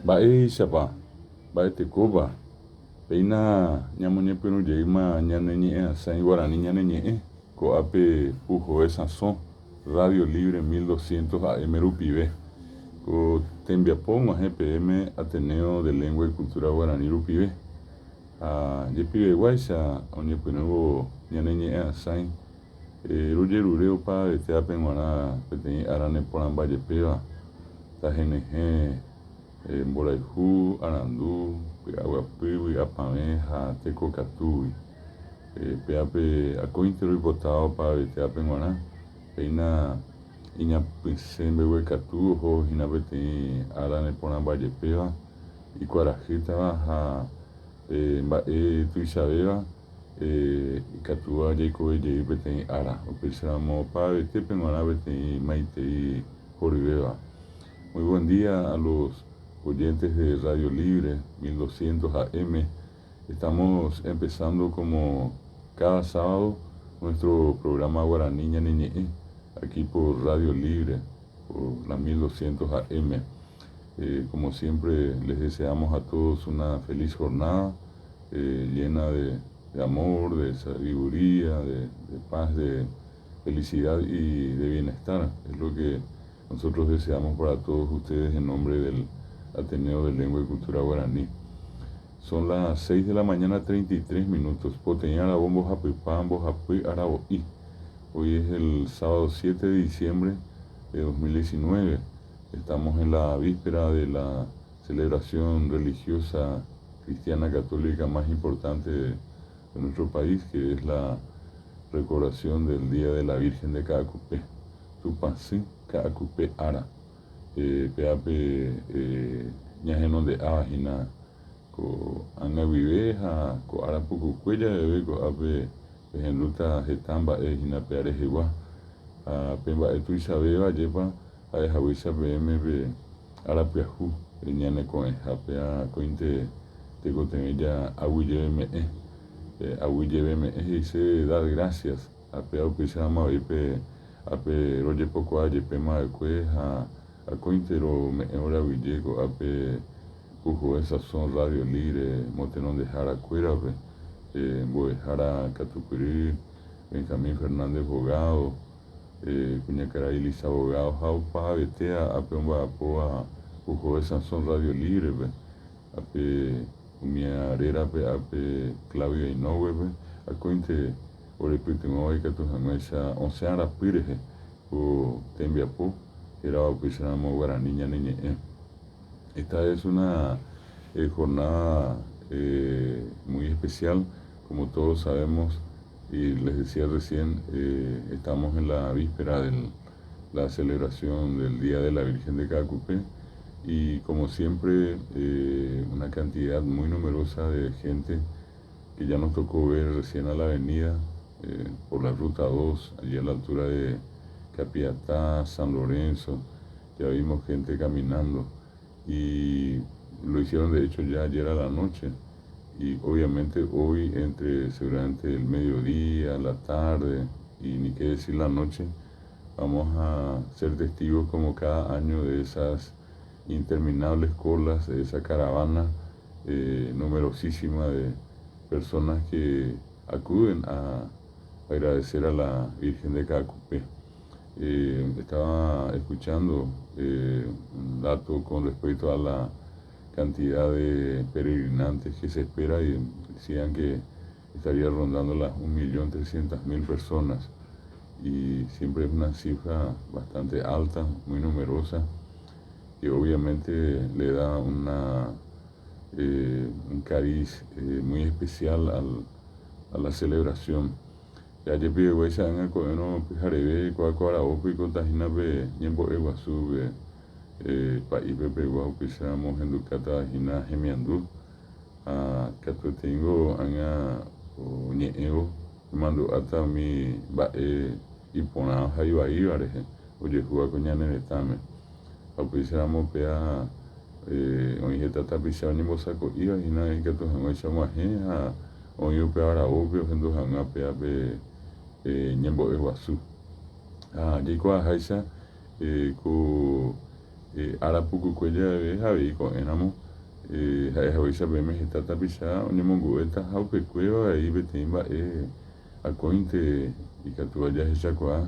Mba'éichapa, mba'etekópa, péina ñamoñepyrũ jeýma ñane ñe'ẽ'asãi guarani ñane ñe'ẽ, ko'ápe Puhoe Sãso, Radio Libre 1200 AM rupive. Ko tembiapo og̃uahẽ peẽme Ateneo de Lengua y Cultura Guarani rupive. Ha jepiveguáicha oñepyrũvo ñane ñe'ẽ'asãi rojerure opavetévape g̃uarã peteĩ ára neporãmba jepéva, tahenyhẽ mborayhu, arandu, py'aguapy, vy'apavẽ ha tekokatúgui. Pévape akóinte roipotáva opavetévape g̃uarã, péina iñapysẽ mbeguekatu oho hína peteĩ ára neporãmba jepéva, ikuarahýtava ha pe mba'e tuichavéva ikatúva jaikove jey peteĩ ára, upéicharamo opavetépe g̃uarã peteĩ maitei horyvéva. Muy buen día a los oyentes de Radio Libre 1200 AM. Estamos empezando como cada sábado nuestro programa Guarani Ñane Ñe'ẽ, aquí por Radio Libre, por la 1200 AM. Como siempre les deseamos a todos una feliz jornada llena de amor, de sabiduría, de paz, de felicidad y de bienestar. Es lo que nosotros deseamos para todos ustedes en nombre del Ateneo de Lengua y Cultura Guaraní. Son las 6 de la mañana 33 minutos. Poteĩ aravo mbohapypa mbohapy aravo'i. Hoy es el sábado 7 de diciembre de 2019. Estamos en la víspera de la celebración religiosa cristiana católica más importante de nuestro país, que es la recordación del Día de la Virgen de Caacupé, Tupãsy Caacupé ára. Péape ñahenonde'áva hína ko ág̃a guive ha ko ára pukukue javeve ko'ápe pehendúta heta mba'e hína pe arehegua. Ha pe mba'e tuichavéva ajépa ha'ehaguéicha peẽme pe ára pyahu ñaneko'ẽha péa akóinte tekotevẽ ja'aguyjeveme'ẽ. Aguyjeveme'ẽ he'ise dar gracias ha péa upéicharamo avei pe ápe rojepokuaa jepéma va'ekue ha akóinte rome'ẽ oreaguyje ko'ápe Puhoe Sasõ Radio Libre motenondehára kuérape, mbo'ehára katupyry Benjamín Fernández Bogado, kuñakarai Lisa Bogado ha opavetéa ápe omba'apóva Puhoe Sasõ Radio Libre-pe, ápe umía rérape ápe Claudio Inouye-pe, akóinte orepytyvõva ikatu hag̃uáicha osẽ arapy rehe ko tembiapo hérava upéicharamo guarani ñane ñe'ẽ. Esta es una jornada muy especial, como todos sabemos, y les decía recién, estamos en la víspera de la celebración del Día de la Virgen de Caacupé, y como siempre, una cantidad muy numerosa de gente que ya nos tocó ver recién a la avenida, por la ruta 2, allí a la altura de Capiatá, San Lorenzo, ya vimos gente caminando y lo hicieron de hecho ya ayer a la noche y obviamente hoy entre seguramente el mediodía, la tarde y ni qué decir la noche, vamos a ser testigos como cada año de esas interminables colas, de esa caravana numerosísima de personas que acuden a agradecer a la Virgen de Caacupé. Estaba escuchando un dato con respecto a la cantidad de peregrinantes que se espera y decían que estaría rondando las 1.300.000 personas y siempre es una cifra bastante alta, muy numerosa, que obviamente le da un cariz muy especial a la celebración. Jajepiveguáicha ág̃a ko'ẽrõ pyhareve kua aravo oikotahína pe ñembo'e guasu pe pa'i pepegua upéicharamo ohendukáta hína hemiandu ha katueténgo ág̃a oñe'ẽvo imandu'áta umi mba'e iporã ha ivaíva rehe ojehúva ko ñane retãme. Ha upéicharamo péa oĩ heta tapicha oñembosako'íva hína ikatu hag̃uáicha og̃uahẽ ha oĩ upe aravópe ohendu hag̃ua péa pe ñembo'e guasu. Ha jaikuaaháicha ko Ára pukukue javeve ha avei ko'ẽramo ha'ehaguéicha peẽme heta tapicha oñemongu'éta ha upekuévo avei peteĩ mba'e akóinte ikatúva jahechakuaa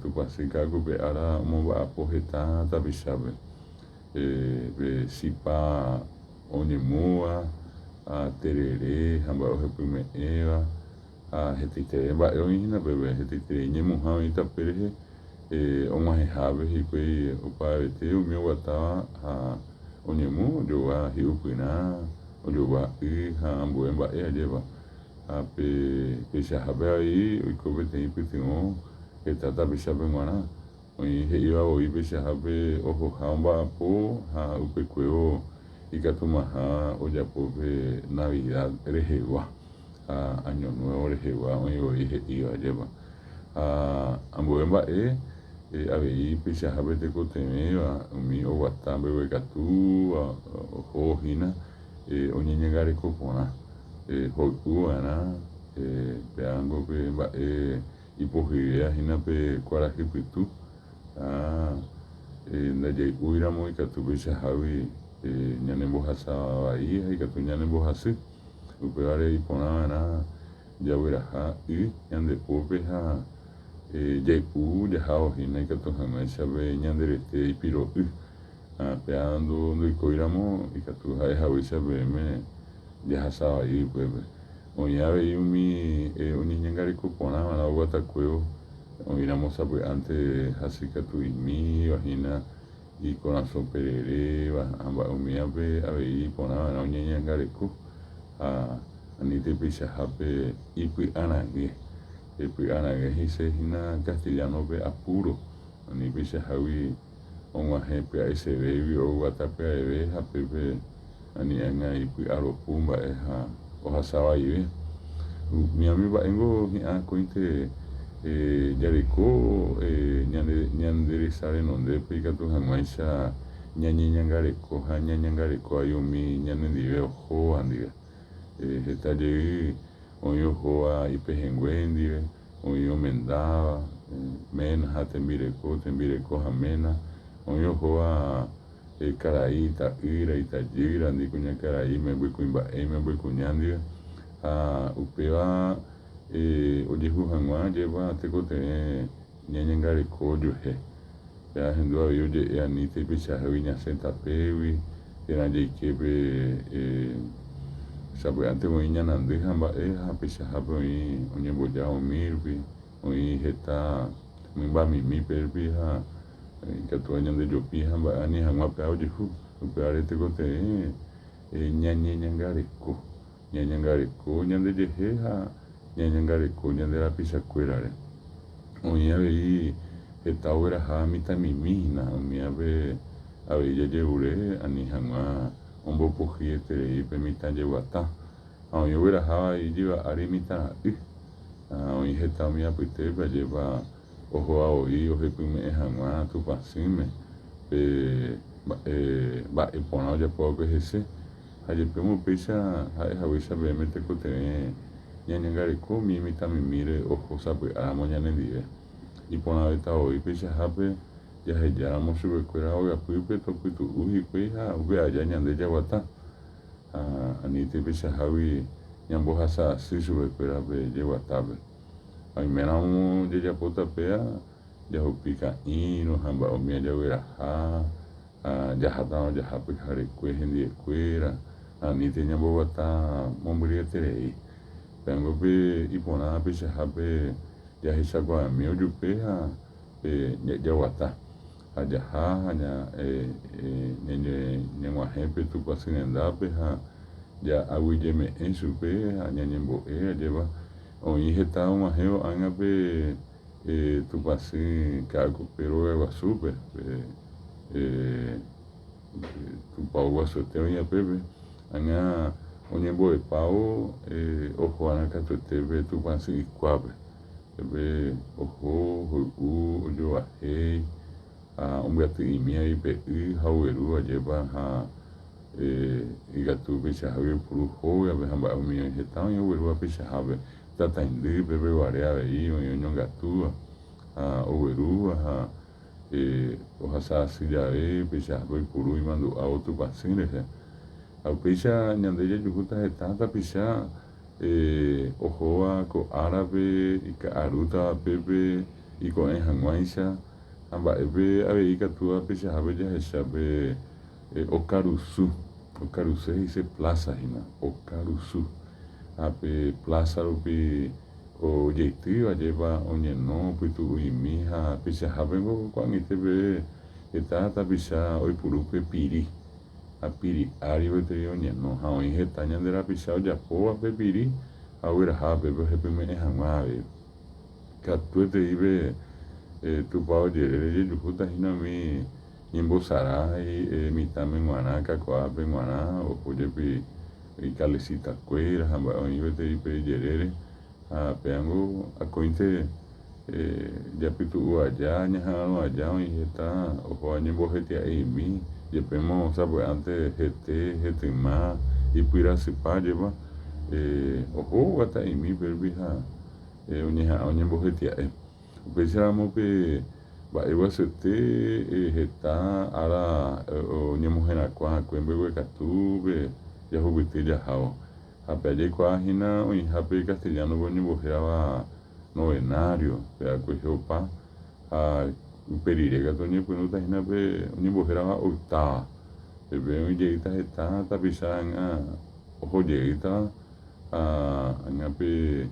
Tupãsy Ka'akupe ára omomba'apo heta tapichápe. Pe chipa oñemúva, terere ha mba'e ohepyme'ẽva ha hetaiterei mba'e oĩ hína peve, hetaiterei ñemuha oĩ tape rehe og̃uahẽhápe hikuái opavavete umi oguatáva ha oñemu ojogua hi'upyrã, ojogua y ha ambue mba'e ajépa. Ha pe peichahápe avei oiko peteĩ pytyvõ heta tapichápe g̃uarã. Oĩ he'íva voi peichahápe ohoha omba'apo ha upekuévo ikatumaha ojapo pe Navidad rehegua ha Año Nuevo rehegua oĩ voi he'íva, ajépa. Ha ambue mba'e avei peichahápe tekotevẽva umi oguata mbeguekatúva oho hína oñeñangareko porã hoy'u va'erã péango pe mba'e Ipohyivéva hína pe kuarahy pytu, ha ndajay'úiramo ikatu peichahágui ñanembohasa vai ha ikatu ñanembohasy. Upévare iporã va'erã jagueraha y ñande pópe ha jay'u jahávo hína ikatu hag̃uáicha pe ñande rete ipiro'y. Ha péva ndoikóiramo ikatu ha'e haguéicha peẽme jahasa vai upépe. Oĩ avei umi oñeñangareko porãva'erã oguatakuévo, oĩramo sapy'ánte hasykatu'imíva hína, ikorasõ pereréva ha mba'e umívape avei iporãva'erã oñeñangareko ha anítei peichahápe ipy'aragẽ. Ipy'aragẽ he'ise hína castellano-pe apuro, ani peichahágui Og̃uahẽ pya'esevégui oguata pya'eve ha pépe ani ág̃a ipy'aropu mba'e ha ohasa vaive. Umi umi mba'éngo hi'ã akóinte jareko ñande resa renondépe ikatu hag̃uáicha ñañeñangareko ha ñañangareko avei umi ñanendive ohóva ndive. Heta jey oĩ ohóva ipehẽngue ndive. Oĩ omendáva, ména ha tembireko, tembireko ha ména, oĩ ohóva karai ita'ýra, itajýra ndi, kuñakarai imemby kuimba'e, imemby kuña ndive, ha upéva ojehu hag̃ua ajépa tekotevẽ ñañangareko ojuehe. Pe ahendu avei oje'e anítei peichahágui ñasẽ tapégui térã jaike pe sapy'ánte oĩ ñanandy ha mba'e ha peichahápe oĩ oñemboja umi rupi, oĩ heta mymbamimi pe rupi ha ikatúva ñandejopi ha mba'e ani hag̃ua péva ojehu. Upévare tekotevẽ ñañeñangareko, ñañangareko ñandejehe ha ñañangareko ñande rapichakuérare. Oĩ avei heta ogueraha mitãmimi hína, umívape avei jajerure ani hag̃ua ombopohyieterei pe mitã jeguata. Ha oĩ ogueraháva ijyva ári mitãra'y. Ha oĩ heta umi apytépe ajépa ohóva voi ohepyme'ẽ hag̃ua Tupãsýme pe mba'e porã ojapóvape hese. Ha jepémo upéicha ha'e haguéicha peẽme tekotevẽ ñañangareko umi mitãmimíre oho sapy'áramo ñanendive. Iporãvéta voi peichahápe jahejáramo chupekuéra ogapýpe topytu'u hikuái ha upe aja ñande jaguata. Ha anítei peichahágui ñambohasa asy chupekuéra pe jeguatápe. Ha oiméramo jajapóta péva jahupi ka'írõ ha mba'e umíva jagueraha. Ha jahátama jaha pyharekue hendiekuéra, ha anítei ñamboguata mombyryeterei. Péango pe iporã peichahápe jahechakuaami ojupe ha pe jaguata. Ha jaha ha ñag̃uahẽ pe Tupãsy rendápe ha ja'aguyjeme'ẽ chupe ha ñañembo'e ajépa oĩ heta og̃uahẽvo ág̃a pe Tupãsy Ka'akupe róga guasúpe, pe tupao guasuete oĩ apépe, ág̃a oñembo'epávo oho va'erã katuete pe Tupãsy ykuápe. Pépe oho, hoy'u, ojovahéi ha ombyaty'imi avei pe y ha ogueru ajépa ha ikatu peichahágui oipuru hógape ha mba'e umi oĩ heta oĩ oguerúva peichahápe. Tataindy pépe guare avei oĩ oñongatúva ha oguerúva ha Ohasa asy jave peichahápe oipuru imandu'ávo Tupãsy rehe. Ha upéicha ñande jajuhúta heta tapicha ohóva ko árape, ika'arútava pépe, iko'ẽ hag̃uáicha, ha mba'épe avei ikatúva peichahápe jahecha pe okarusu. Okarusu he'ise plaza hína, okarusu. Ha pe plaza rupi ojeitýva ajépa oñeno pytu'u'imi ha peichahápengo ko'ag̃aite peve heta tapicha oipuru pe piri. Ha piri ári gueteri oñeno ha oĩ heta ñande rapicha ojapóva pe piri ha ogueraháva pépe ohepyme'ẽ hag̃ua avei. Katuetei pe tupao jerére jejuhúta hína umi ñembosarái mitãme g̃uarã, kakuaápe g̃uarã, oho jepi ikalesitakuéra ha mba'e oĩ gueteri pe jerére. Ha péango akóinte japytu'u aja, ñaha'arõ aja oĩ heta ohóva ñembohetia'e'imi, jepémo sapy'ánte hete, hetyma, ipyrasypa jepa, oho oguata'imi pérupi ha oñeha'ã oñembohetia'e. Upéicharamo pe mba'e guasuete heta ára oñemoherakuã akue mbeguekatúpe jahupyty jahávo. Ha pe ajaikuaa hína oĩha pe castellano-pe oñembohérava novenario, pe akuehe opa, ha upe rire katu oñepyrũta hína pe oñembohérava octava. Pépe oĩ jeýta heta tapicha ág̃a oho jeýtava ha ág̃a pe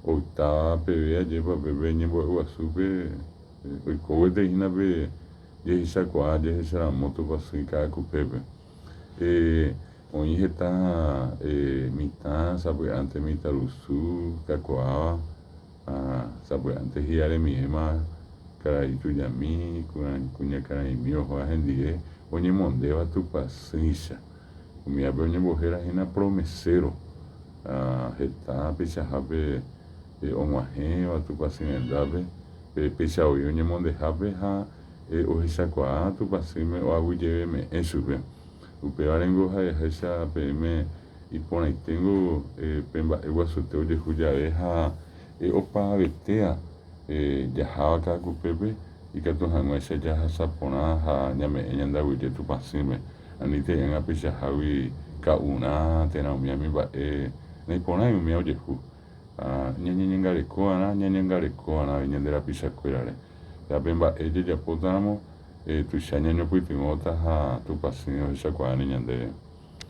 octava peve ajépa pépe ñembo'eguasúpe oiko gueteri hína pe jehechakuaa jehecharamo Tupãsy Ka'akupépe. Oĩ heta mitã, sapy'ánte mitãrusu kakuaáva ha sapy'ánte hi'aremiéma karai tujami, kuñakaraimi ohóva hendive oñemondéva Tupãsýicha. Umívape oñembohéra hína promeséro. Ha heta peichahápe og̃uahẽva Tupãsy rendápe, péicha voi oñemondehápe ha ohechakuaa Tupãsýme oaguyjeveme'ẽ chupe. Upévarengo ha'eháicha peẽme iporãiténgo pe mba'e guasuete ojehu jave ha opavetéa jaháva Ka'akupépe ikatu hag̃uáicha jahasa porã ha ñame'ẽ ñande aguyje Tupãsýme. Anítei ág̃a peichahágui ka'urã térã umi ami mba'e naiporãi umíva ojehu. Ñañeñangarekova'erã, ñañangarekova'erã avei ñande rapichakuérare. Ha pe mba'e jajapótaramo tuicha ñañopytyvõta ha Tupãsy ohechakuaáne ñandéve.